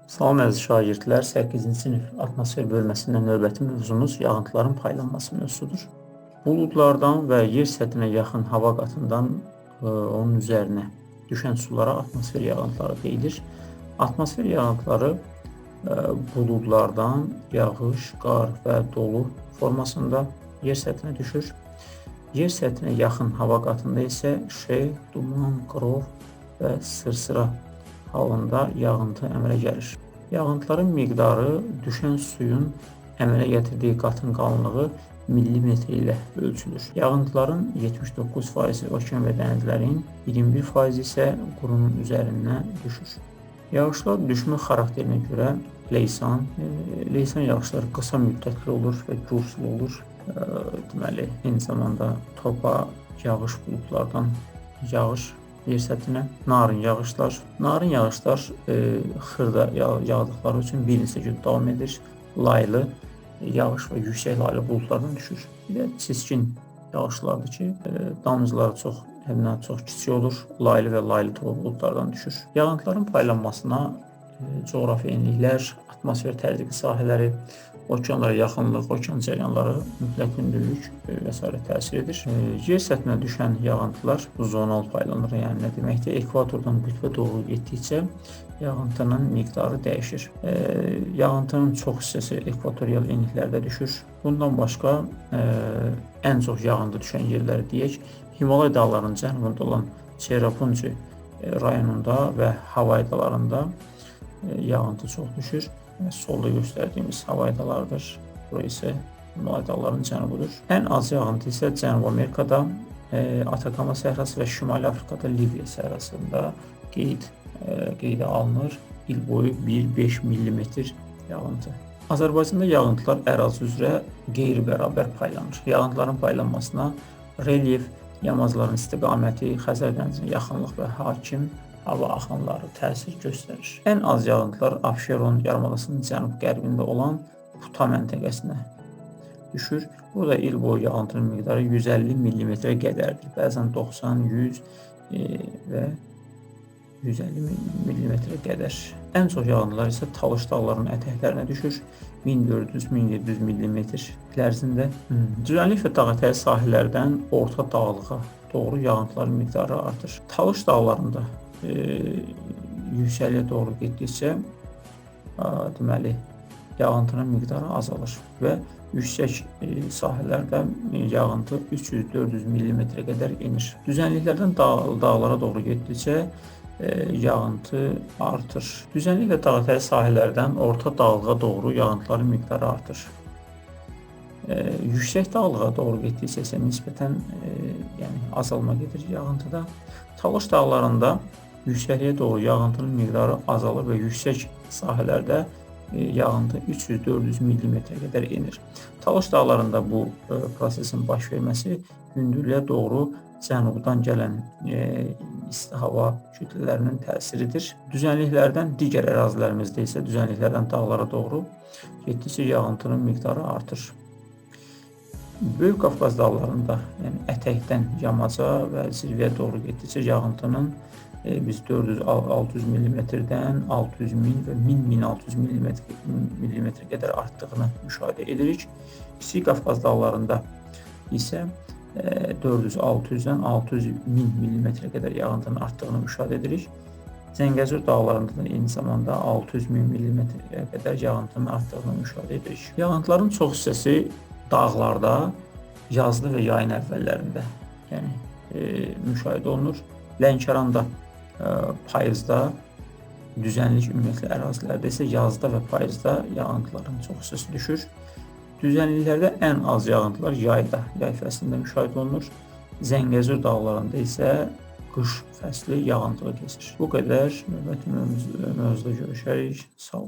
Salam əziz şagirdlər, 8-ci sinif atmosfer bölməsindən növbəti mövzumuz yağıntıların paylanması mövzusudur. Buludlardan və yer səthinə yaxın hava qatından onun üzərinə düşən sulara atmosfer yağıntıları deyilir. Atmosfer yağıntıları buludlardan yağış, qar və dolu formasında yer səthinə düşür. Yer səthinə yaxın hava qatında isə şeh, duman, qrov və sırsıra halında yağıntı əmələ gəlir. Yağıntıların miqdarı düşən suyun əmələ gətirdiyi qatın qalınlığı millimetr ilə ölçülür. Yağıntıların 79% okean və dənizlərin, 21% isə qurunun üzərindən düşür. Yağışlar düşmə xarakterinə görə leysan yağışlar qısa müddətli olur və gürsülü olur. Deməli, eyni zamanda topa, yağış buludlardan yağış yer səthinə, narın yağışlar. Narın yağışlar xırda yağdıqları üçün bir neçə gün davam edir. Laylı yağış və yüksək laylı buludlardan düşür. Bir də çiskin yağışlardır ki, damcıları çox, həm çox kiçik olur. Laylı və laylı topa buludlardan düşür. Yağıntıların paylanmasına coğrafi enliklər, atmosfer tərziqi sahələri, okeanlara yaxınlıq, okean cəryanları, mütləq hündürlük və s. təsir edir. Yer səthinə düşən yağıntılar zonal paylanır. Yəni nə deməkdir? Ekvatordan qütbə doğru getdikcə yağıntının miqdarı dəyişir. Yağıntının çox hissəsi ekvatorial enliklərdə düşür. Bundan başqa ən çox yağıntı düşən yerləri deyək, Himalay dağlarının cənubunda olan Çerapunji rayonunda və Havay adalarında yağıntı çox düşür. Solda göstərdiyimiz Havay adalarıdır. Bura isə Himalay dağlarının cənubudur. Ən az yağıntı isə Cənubi Amerikada, Atakama səhrası və Şimali Afrikada Liviya səhrasında qeydə alınır. İl boyu 1-5 millimetr yağıntı. Azərbaycanda yağıntılar ərazi üzrə qeyri-bərabər paylanır. Yağıntıların paylanmasına relyef, yamacların istiqaməti, Xəzər dənizinə yaxınlıq və hakim hava axınları təsir göstərir. Ən az yağıntılar Abşeron yarımadasının cənub-qərbində olan Puta məntəqəsinə düşür. Burada il boyu yağıntının miqdarı 150 millimetrə qədərdir. Bəzən 90, 100 və 150 millimetrə qədər. Ən çox yağıntılar isə Talış dağlarının ətəklərinə düşür. 1400-1700 millimetr ərzində. Düzənlik və dağətəyi sahələrdən orta dağlığa doğru yağıntıların miqdarı artır. Talış dağlarında yüksəkliyə doğru getdikcə deməli, yağıntının miqdarı azalır və yüksək sahələrdə yağıntı 300-400 millimetrə qədər enir. Düzənliklərdən dağlara doğru getdikcə yağıntı artır. Düzənlik və dağətəyi sahələrdən orta dağlığa doğru yağıntıların miqdarı artır. Yüksək dağlığa doğru getdikcə isə nisbətən yəni azalma gedir yağıntıda. Talış dağlarında yüksəkliyə doğru yağıntının miqdarı azalır və yüksək sahələrdə yağıntı 300-400 millimetrə qədər enir. Talış dağlarında bu prosesin baş verməsi hündürlüyə doğru cənubdan gələn isti hava kütlələrinin təsiridir. Düzənliklərdən digər ərazilərimizdə isə düzənliklərdən dağlara doğru getdikcə yağıntının miqdarı artır. Böyük Qafqaz dağlarında, yəni ətəkdən yamaca və zirvəyə doğru getdikcə yağıntının biz 400-600 millimetrdən 600 min və 1000-1600 millimetrə qədər artdığını müşahidə edirik. Kiçik Qafqaz dağlarında isə 400-600-dən 600 min millimetrə qədər yağıntının artdığını müşahidə edirik. Zəngəzur dağlarında da eyni zamanda 600 min millimetrə qədər yağıntının artdığını müşahidə edirik. Yağıntıların çox hissəsi dağlarda yazlı və yayın əvvəllərində, yəni müşahidə olunur. Lənkəranda payızda, düzənlik ümumiyyətlə ərazilərdə isə yazda və payızda yağıntıların çox hissəsi düşür. Düzənliklərdə ən az yağıntılar yayda, yay fəslində müşahidə olunur. Zəngəzur dağlarında isə qış fəsli yağıntılı keçir. Bu qədər. Növbəti mövzuda görüşərik. Sağ olun.